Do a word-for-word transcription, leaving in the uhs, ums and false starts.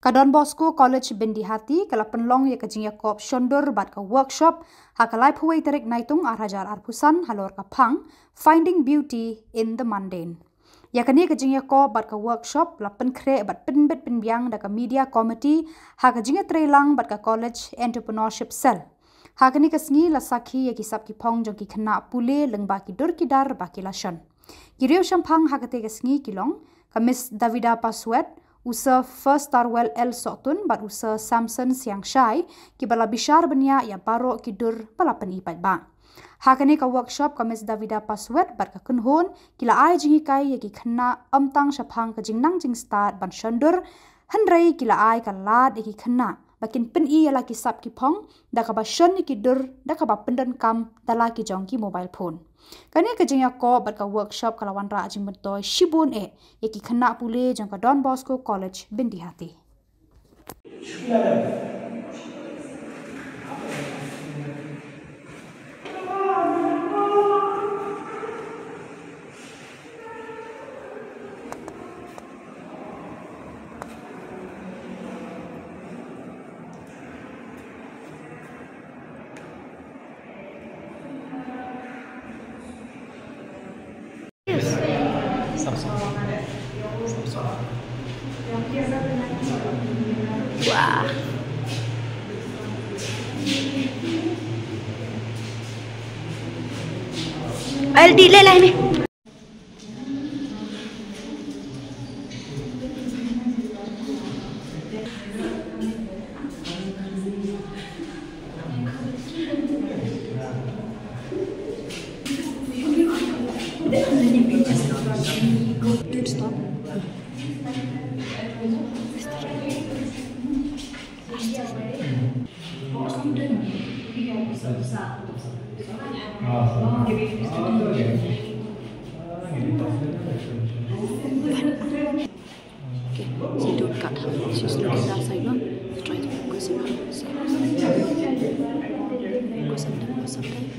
Ka Don Bosco College Byndihati ka la pynlong ïa ka jingïakob shondur bad ka workshop ha ka laiphew wei tarik Naitung ar hajar arphew san halor ka phang Finding Beauty in the Mundane. Ïa kane ka jingïakob bad ka workshop la pynkhreh bad pynbit pynbiang da ka Media Committee ha ka jingïatreilang bad ka College Entrepreneurship Cell. Ha kane ka sngi la sakhi ïa ki sap ki phong jong ki khynnah pule lyngba ki dur ki dar ba ki la shon. Ki riewshemphang ha kate ka sngi ki long ka Miss Davida Paswet, u Sir First Tarwell L Sohtun bad u Sir Samson Siangshai, kiba la bishar bniah ïa baroh ki dur ba la pyni paidbah. Ha kane ka workshop ka Miss Davida Paswet bad ka kynhun ki la ai jinghikai ïa ki khynnah ym tang shaphang ka jingnang jingstad ban shondur, hynrei ki la ai ka lad ïa ki khynnah ba kin pyni ïa la ki sap ki phong da kaba shon ïa ki dur da kaba pyndonkam da la ki jong ki mobile phone. Kane ka jingïakob bad ka workshop ka la wanrah jingmyntoi shibun eh ïa ki khynnah pule jong ka Don Bosco College Byndihati. Wah. Al di le lai ni. Dude, stop. Okay, so don't cut her. She's looking that side, no? Try to focus on her. So, focus on them or something.